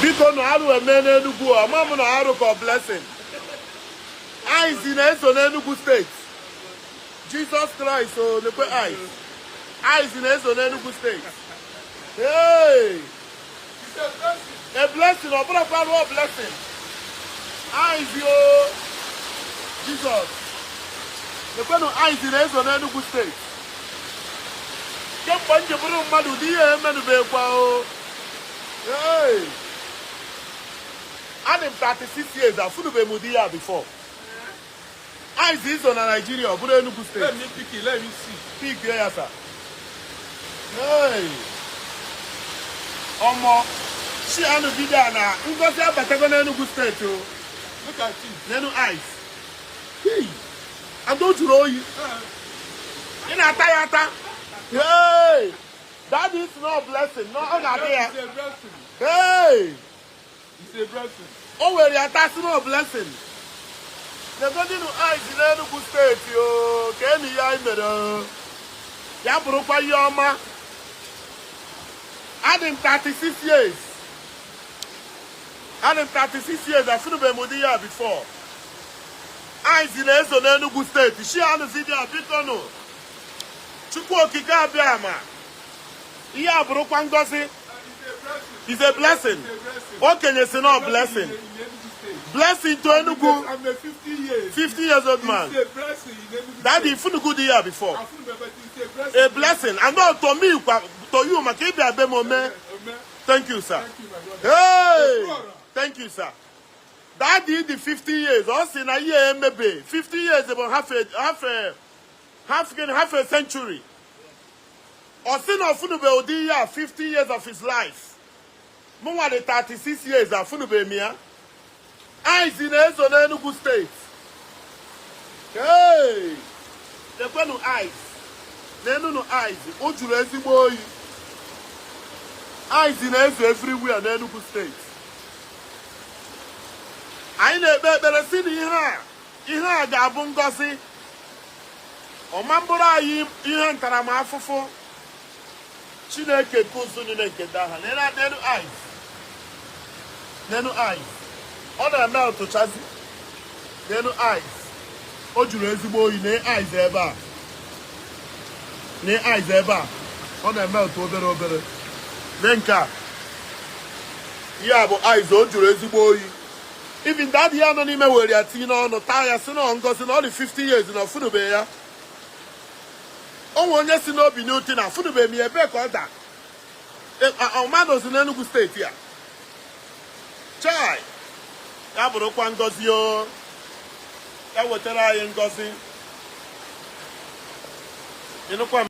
Biko nụ, arụ eme n'Enugwu. Ọma m na arụ ka ọ blessing. Ice na-eso n'Enugu Steeti. Jesus Christ o! Nekwe ice. Ice na-eso n'Enugu Steeti. Hey! A blessing. Ọ bụrụkwa rụọ blessing. Ice o! Jesus! Nekwenụ, ice na-ezo n'Enugu Steeti. Kemgbe m ji bụrụ mmadụ, ụdị ihe emenubekwa o. Hey! Adị m 36 years, afụnube m ụdị ya before. Ice izo na Naijiria, ọ bụrụ Enugu Let Steeti. me pick it. Let me see. Pick ya, sir. Hey! Ọmọ shi anụ video a na ngozi abatago n'Enugu Steeti o. Look at it. N'enu ice. Hey! Ado jụrụ oyi. Ị na-ata ya ata. Hey! That is not blessing. No, ọ ga-ata ya. It's a blessing. Hey! It's a blessing. O were ya ata, sị no blessing. Negodinu ice n'Enugu Steeti o, ka enu ya anyị mere o. Ya bụrụkwa ihe ọma. Adị m 36 years. Adị m 36 years, afụnụbeghị m ụdị ya before. Ice na-ezo n'Enugu Steeti. Share anụ video, biko nụ. Chukwu Okike abịa ma. Ihe a bụrụkwa ngọzi. It's a blessing. Is a blessing. It's a blessing. Okenye si na blessing. In Enugu State. Blessing to Enugu. I'm a 50 years. 50 years old man. It's a blessing in Enugu Daddy, State. ifunugu dị ya before. I've seen, but it's a blessing. A blessing. And not to me, to you, maka ịbịa be m ome. Amen. Thank you, sir. Thank you, my brother. Hey! Brother. Thank you, sir. Daddy dị 50 years. Ọ sị na ihe emebe. 50 years bụ half gịnị, half a century. Ọ sị na ọfụnube ụdị ihe a 50 years of his life. Mụnwa dị 36 years, afụnube m ya. Ice na-ezo n'Enugu Steeti. Hey! Lekwenụ ice. N'enunu ice. O juru ezigbo oyi. Ice na-ezo everywhere n'Enugu Steeti. Anyị na-ekpe ekpere si na ihe a ga-abụ ngọzi. Ọma mbụrụ anyị ihe ntaramahụhụ. Chineke nke ụzụ niile nke ndị agha. N'elu n'elu ice. N'elu ice. Ọ na-eme ụtụchazi. N'elu ice. O juru ezigbo oyi na ice ebe a. Na ice ebe a. Ọ na-eme ụtụ obere obere. Lee nke a. Ihe a bụ ice, o juru ezigbo oyi. Even daddy ya nọ n'ime were ya tinye n'ọnụ taa ya, si na ọ ngozi na ọ dị 50 years na ọfụnube ya. O nwe onye si n'obi n'uti na afụnube m ya, ebee ka ọ da? Ọmanụ si n'Enugu Steeti a. Chai! Ya bụrụkwa ngozi o. Ya wetara anyị ngozi. Ịnụkwa m?